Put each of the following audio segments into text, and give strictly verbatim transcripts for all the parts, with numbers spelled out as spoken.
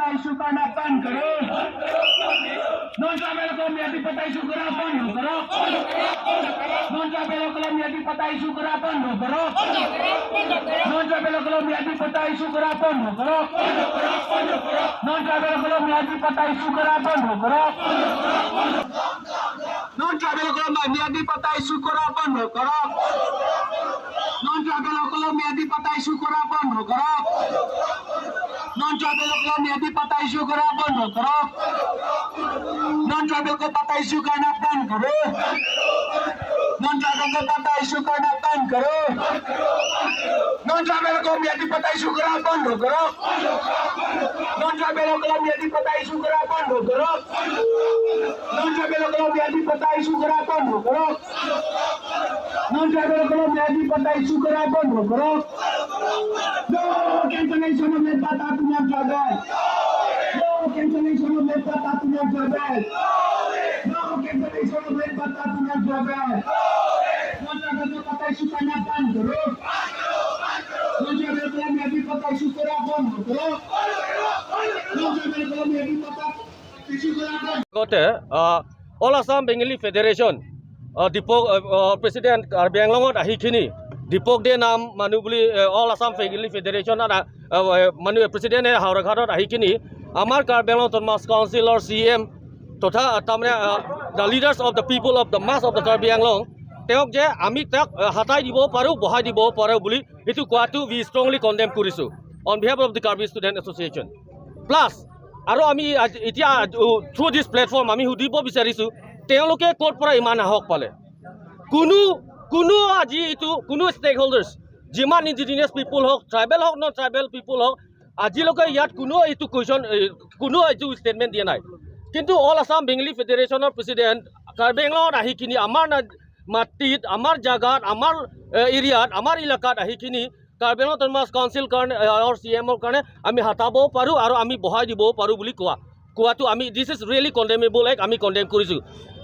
Isu karena PAN karo. Non tribal kolom jati patta isu kara bondho karo. Non tribal kolom jati patta isu kara bondho karo. Non tribal kolom jati patta isu kara bondho karo. Non tribal kolom jati patta isu kara bondho karo. Non tribal kolom jati patta isu kara bondho karo. Non tribal kolom jati patta isu kara bondho karo. Non tribal kolom jati patta isu kara bondho karo. Non tribal ko patta isu karena PAN karo. Non tribal ko patta isu karena PAN karo. Non tribal kolom jati patta isu kara bondho karo. Non tribal kolom jati patta isu kara bondho karo. Non tribal kolom jati patta isu kara bondho karo. Non tribal kolom jati patta isu kara bondho karo. No cancellation of land patta to non tribal. No cancellation of land patta to non tribal. No cancellation of land patta to non tribal. Non tribal ko patta isu karena PAN karo. Non tribal kolom jati patta isu kara bondho karo. Non tribal kolom jati patta isu kara bondho. আগতে, আহ, অল Assam Bengali federation, আহ, দীপক, আহ, আহ, প্ৰেচিডেণ্ট কাৰ্বি আংলঙত আহিকিনি, দীপক দে নাম মানুহ বুলি, আহ, অল Assam Bengali federation, আহ, আহ, মানুহ প্ৰেচিডেণ্টে হাওৰাঘাটত আহিকিনি আমাৰ কাৰ্বি আংলং অট'নমাছ কাউন্সিলৰ চি ই এম তথা, আহ, তাৰমানে, আহ, the leaders of the people of the mass of the Karbi আংলং, তেওঁক যে আমি তেওঁক, আহ, হটাই দিব পাৰোঁ, বহাই দিব পাৰোঁ বুলি সেইটো কোৱাটো we strongly condemn কৰিছোঁ on behalf of the Karbi Student Association. Plus আৰু আমি আজ-, এতিয়া, আহ, through this platform আমি সুধিব বিচাৰিছোঁ, তেওঁলোকে ক'ৰ পৰা ইমান সাহস পালে? কোনো, কোনো আজি এইটো কোনো ষ্টেক হোল্ডাৰ্ছ, যিমান ইণ্ডিজিনিয়াছ পিপল হওক, ট্ৰাইবেল হওক, নন ট্ৰাইবেল পিপল হওক, আজিলৈকে ইয়াত কোনো এইটো কুৱেশ্যন, এ, কোনো এইটো ষ্টেটমেণ্ট দিয়া নাই। কিন্তু অল আছাম বেংগলী ফেডাৰেশ্যনৰ প্ৰেচিডেণ্ট কাৰ্বি আংলঙত আহিকিনি আমাৰ না-, মাটিত, আমাৰ জাগাত, আমাৰ, এ, এৰিয়াত, আমাৰ এলেকাত আহিকিনি কাৰ্বি আংলং অট'নমাছ কাউন্সিল কাৰণে, এ, আৰু চি ই এমৰ কাৰণে আমি হটাব পাৰোঁ আৰু আমি বহাই দিব পাৰোঁ বুলি কোৱা, কোৱাটো আমি, this is really condemnable act, আমি কণ্ডেম কৰিছোঁ।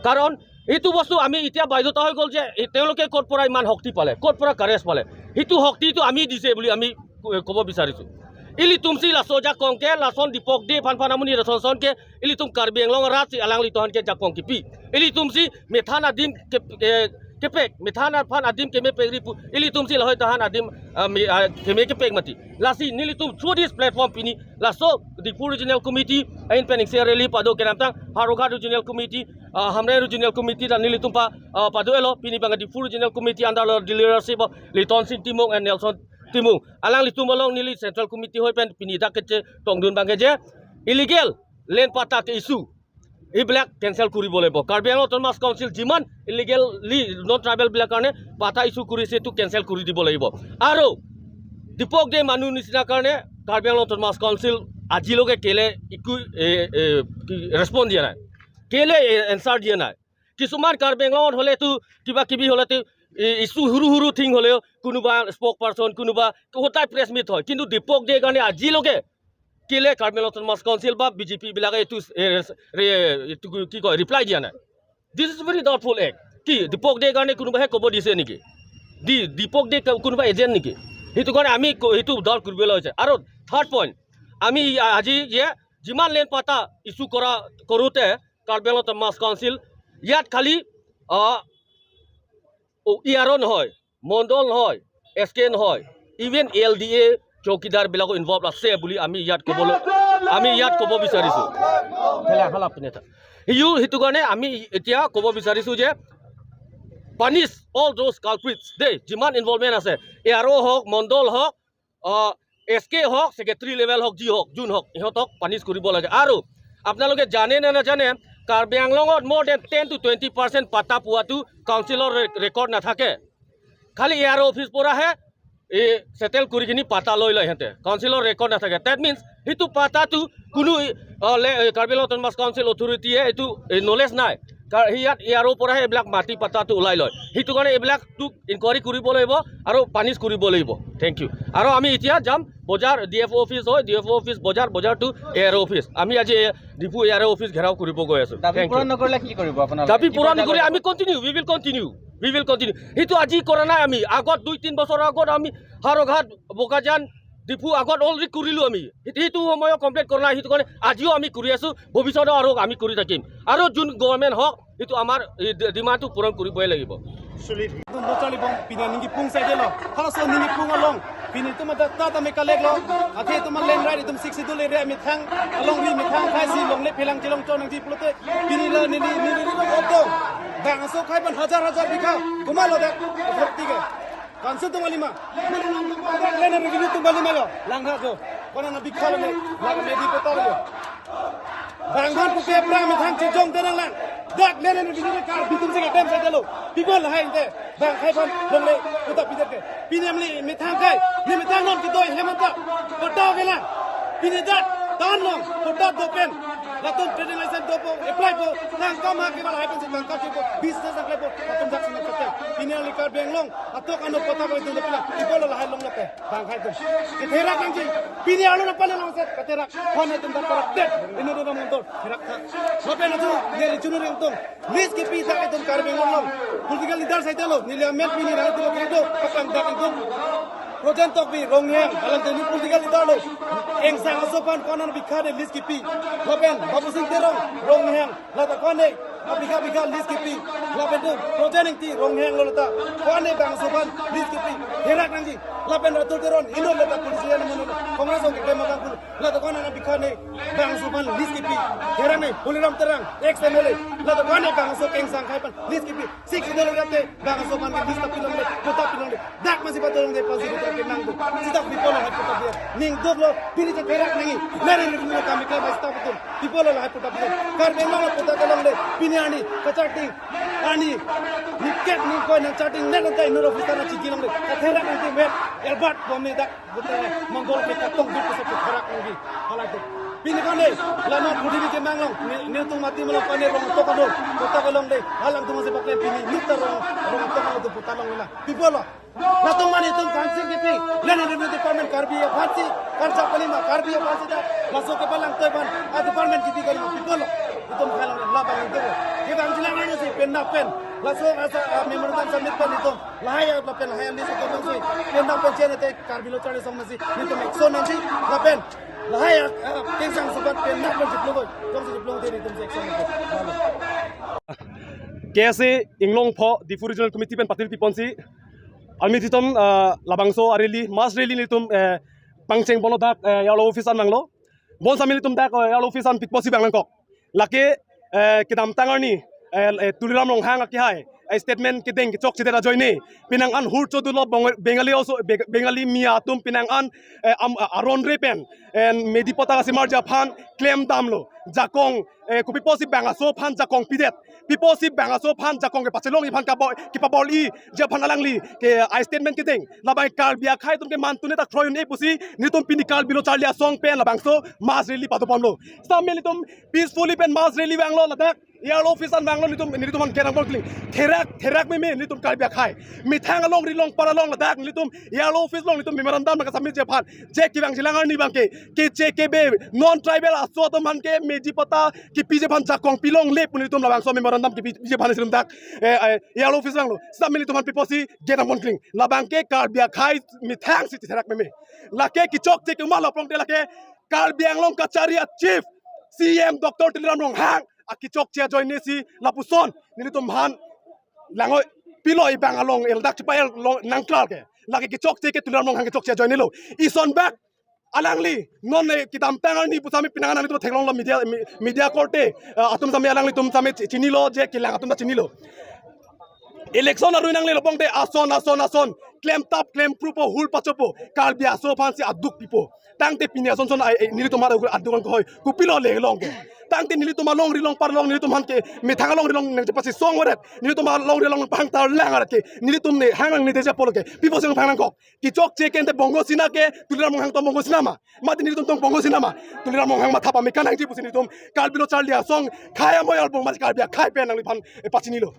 কাৰণ এইটো বস্তু আমি এতিয়া বাধ্যতা হৈ গ'ল যে এই তেওঁলোকে ক'ৰ পৰা ইমান শক্তি পালে, ক'ৰ পৰা কাৰেজ পালে, সেইটো শক্তিটো আমি দিছে বুলি আমি ক-, ক'ব বিচাৰিছোঁ। Ilitum si laso ajakong ke lason Dipok Dey aphan, aphan amonit ason ason ke ilitum Karbi Anglong arat si alanglitum aphan ke ajakong kipi. Ilitum si methan adim ke, eh, kepek, methan aphan adim kemepek ri pu, ilitum si lahai tahan adim, ah, me, ah, keme kepek mati. Lasi nelitum through this platform pini laso Diphu Regional Committee ahin pen ingse rally pado kedamtang, Howraghat Regional Committee, ah, Hamren Regional Committee dan nelitum pa, ah, pado-elo, pini bang Diphu Regional Committee under the leadership of Litonsing Timung and Nelson Timung, alanglitum along neli Central Committee hoi pen pini dak kechetongdun abang ke je illegal land patta ke issue, এইবিলাক কেঞ্চেল কৰিব লাগিব। কাৰ্বি Anglong autonomous council যিমান illegally non tribal বিলাক কাৰণে পাটা ইছ্যু কৰিছে, এইটো কেঞ্চেল কৰি দিব লাগিব। আৰু দীপক দে মানুহ নিচিনা কাৰণে কাৰ্বি আংলং অট'নমাছ কাউন্সিল আজিলৈকে কেলে একো, এ, এ, কি, ৰেচপন্স দিয়া নাই, কেলে, এ, এনচাৰ দিয়া নাই? কিছুমান কাৰ্বি আংলঙত হ'লেতো কিবা কিবি হ'লেতো, এ, ইছ্যু সৰু সৰু থিং হ'লেও কোনোবা স্পক পাৰ্চন, কোনোবা সদায় প্ৰেছ মিট হয়, কিন্তু দীপক দে কাৰণে আজিলৈকে কেলে কাৰ্বি আংলং অট'নমাছ কাউন্সিল বা বি জে পি বিলাকে এইটো, এ, ৰে-, এইটো কি কয়, ৰিপ্লাই দিয়া নাই? This is very doubtful act. কি দীপক দে কাৰণে কোনোবাহে ক'ব দিছে নেকি? দি-, দীপক দে কা-, কোনোবা এজেণ্ট নেকি? সেইটো কাৰণে আমি ক-, সেইটো ডাউট কৰিবলৈ হৈছে। আৰু থাৰ্ড পইণ্ট, আমি আ-, আজি যে যিমান লেণ্ড পাটা ইছ্যু কৰা, কৰোঁতে কাৰ্বি আংলং অট'নমাছ কাউন্সিল ইয়াত খালি, আ, অ, ই আৰ অ' নহয়, মণ্ডল নহয়, এছ কে নহয়, even a L D A চৌকিদাৰ বিলাকো ইনভল্ভ আছে বুলি আমি ইয়াত ক'বলৈ, আমি ইয়াত ক'ব বিচাৰিছোঁ। ইয়ো, সেইটো কাৰণে আমি এতিয়া ক'ব বিচাৰিছোঁ যে punish all those culprits দেই, যিমান ইনভল্ভমেণ্ট আছে, এ আৰ অ' হওক, মণ্ডল হওক, আহ, এছ কে হওক, ছেক্ৰেটাৰী লেভেল হওক, যি হওক, যোন হওক, ইহঁতক পানিছ কৰিব লাগে। আৰু আপোনালোকে জানে নে নাজানে, কাৰ্বি আংলঙত more than ten to twenty percent পাটা পোৱাটো কাউন্সিলৰ ৰে-, ৰেকৰ্ড নাথাকে। খালি এ আৰ অ' অফিচ পৰাহে এই ছেটেল কৰি কিনি পাটা লৈ লয় সিহঁতে, কাউন্সিলৰ ৰেকৰ্ড নাথাকে। That means সেইটো পাটাটো কোনো, আহ, লে-, কাৰ্বি আংলং অট'নমাছ কাউন্সিল অথৰিটিয়ে এইটো, এই, নলেজ নাই। কাৰ-, সি ইয়াত এ আৰ অ' পৰাহে এইবিলাক মাটি পাটাটো ওলাই লয়। সেইটো কাৰণে এইবিলাকতো ইনকুৱাৰী কৰিব লাগিব আৰু পানিছ কৰিব লাগিব। Thank you. আৰু আমি এতিয়া যাম বজাৰ, ডি এফ অ' অফিচ হয়, ডি এফ অ' অফিচ বজাৰ, বজাৰটো এ আৰ অ' অফিচ। আমি আজি এ-, ডিফু এ আৰ অ' অফিচ ঘেৰাও কৰিব গৈ আছোঁ। দাবী থেংক ইউ। পূৰণ নকৰিলে কি কৰিব আপোনালোকে? দাবী কি পূৰণ পৰ্যায়লৈ নকৰি যাব? আমি continue, we will continue, we will continue। সেইটো আজি কৰা নাই আমি, আগত দুই তিনি বছৰৰ আগত আমি হাওৰাঘাট, বোকাজান, ডিফু আগত অলৰেডি কৰিলো আমি। সেইটো, সেইটো সময়ত কমপ্লিট কৰা নাই, সেইটো কাৰণে আজিও আমি কৰি আছো, ভৱিষ্যতে আৰু আমি কৰি থাকিম। আৰু যোন গভৰ্ণমেণ্ট হওক, সেইটো আমাৰ এই ডি-, ডিমাণ্ডটো পূৰণ কৰিবই লাগিব। Solid. Itum lo charli bom, pini ninggi pung saidelo. Halaso ninggi pung along, pini itum adak ta tame kalek lo. Athe itum land right, itum Sixth Schedule area methang, alongri methang khai si longle phelang chelong chon nangji pulote, pini la neli, neli, neli lo oto. Bangso khai pen hajar hajar bigha, komat lo dak, authority ke. Kansu tum alima. Land and revenue tum alima lo. Langha jo. Konat abikha lo ne. Lang Medi pota lo. Bang aphan pupe aphrang methang chejong tenang lang. Dak land and revenue Karbi atum si kedam saidelo. People lahai inte. Bang khai aphan longle patta pidet ke. Pini amli methang khai. Ne methang non kedo hem anta. Patta ke lang. Pini dak tan long. Patta do pen. Latum trading license dopo, apply po, nangkam ha kevang lahai pensi tangka chepo, business nangklepo, latum dak sini patta. Pini ali Karbi Anglong atok ano patta ko itum dopila, ipo lo lahai longlo ke, bang khai itum. Ketherak nangji, pini alo nangpale longset, ketherak, hon itum dak parak det, inu do montor, therak tha. Lapen atu, ye richunu ring tung, list kepi dak itum Karbi Anglong along. Political leader saidelo, neli amen pini dak itum kedo, pakang dak itum. Projen Tokbi Ronghang, alam teni political leader lo. Engsang aso aphan konat abikha de list kepi. Lapen, Babu Sing Terong, Ronghang, lata konat, abikha bikha list kepi. Lapen tu, Projen Engti, Ronghang lo lata. Konat bangso aphan list kepi. Therak nangji. Lapen Ratul Teron, ino lata politician mono. Congress ong ke dema bangkul. Lata konat abikha ne, bangso aphan list kepi. Therak ne, Holiram Terang, ex M L A. Lata konat bangso kengsang khai aphan list kepi. Sixth Schedule area te, bangso aphan ke list ta pilongle, patta pilongle. Dak masi patta longle, pasi patta ke nangdo. Sita people lo hai patta dia. Ning dor lo, pini chetherak nangji. Nari ni pini kami ke basta betul. People lo hai patta dia. Karbi Anglong lo patta ke longle. Pini ani, kacharting. Ani, niket ni koi nang charting, nek nang tai nur office ta nang chiki longle. Katherak nangji met, Albert Bomi dak. Gute Mongol ke katong duk ke satu therak lagi. Halai tu. Pini kane, lama budi ni kemang long. Ni, ni tung mati malam kane rong tok ano. Kota ke longle. Halang tung masih pakai pini. Ni ta rong, rong tok ano tu patta longle na. People lo. Latum mani tum council kipi. Land and Revenue Department Karbi aphansi. Karja kalima Karbi aphansi ta. Laso ke palang toy ban. A department kipi kalima. People lo. Itum khalang labang itum. Kevangjilang ano si pen na pen. Laso asa, ah, memorandum submit pen itum. Lahai lapen lahai list atum si. Pen na pen chen te Karbi Lo Charli Asong masi, nelitum action nangji, lapen lahai, ah, ah, kengsang aso aphan pen na pen chiplo koi, jongsi chiplo te nelitum action nangji. K S A Inglongpho Diphu Regional Committee pen patir piponsi, army titom, ah, labangso a-rally, mass rally nelitum, eh, pangcheng ponlo dak, eh, A R O office an vanglo. Bonsitame nelitum dak, eh, A R O office an pikposi vang nangkok. Lake, eh, kedamtang arni, eh, eh, Tuliram Ronghang akehai, eh, statement kedeng kechokche det ajoine. Penang an hur chodulo Bong-, Bengali also, Be-, Bengali Miya atum penang an, eh, am, a-, aron re pen, eh, Medi patta kasimarji aphan klem damlo. Jakong, eh, kopi pusi bang aso aphan jakong pidet. Pi pusi bang aso aphan jakong kepachelongji aphan kabo-, kepabor-iji aphan alangli ke, eh, statement kedeng. Labang Karbi akhai atum ke mantune ta kroyun-e pusi, nelitum pini Karbi Lo Charli Asong pen labangso mass rally pado ponlo. Sitame nelitum peacefully pen mass rally vanglo ladak. A R O office an vanglo nelitum, nelitum aphan kerang bol kling. Therak, therak meme nelitum Karbi akhai. Methang alongri longpar along ladak nelitum A R O office along nelitum memorandum nang submit-ji aphan. Je kevangjilang arni abang ke, ke je ke be non tribal aso atum aphan ke Medi patta kepiji aphan jakong pilongle pu nelitum labangso memorandum kepiji aphan nelitum dak, eh, eh, A R O office vanglo. Sitame nelitum aphan pi pusi kerang bol kling. Labang ke Karbi akhai methang si therak meme. Lake kechokche ke ma laprong te lake Karbi Anglong kachari a-chief C M Doctor Tuliram Ronghang akechokche ajoine si lapuson nelitum aphan langoi pilo ibang along el dak chepa el long nangklar ke. Lake kechokche ke Tuliram Ronghang kechokche ajoine lo. Ison bak alangli non, eh, kedamtang arni pusitame penang an nelitum theklonglo media, me-, media korte, eh, atum sitame alanglitum sitame chi-, chinilo je kelang atum ta chinilo. Election arui nangle laprong te ason, ason, ason. Klemtap, klempruppo, hur pachopo. Karbi aso aphansi aduk pipo. Tangte pini ason son ai, ai, nelitum aduk, aduk an kohoi. Kopilo le long ke. Tangte nelitum alongri longpar along nelitum aphan ke methang alongri long nangchepasi song oret. Nelitum alongri long pangtar lang arat ke. Nelitum ne hang nang ne deja polo ke. Pi pusi vang nangkok. Kechokche ke ante Bongo Sena ke Tuliram Ronghang tong Bongo Sena ma. Mati nelitum tong Bongo Sena ma. Tuliram Ronghang matha pame kanangji pusi nelitum Karbi Lo Charli Asong khei amoyal bong mati Karbi akhai pen nangliphan, eh, pachinilo.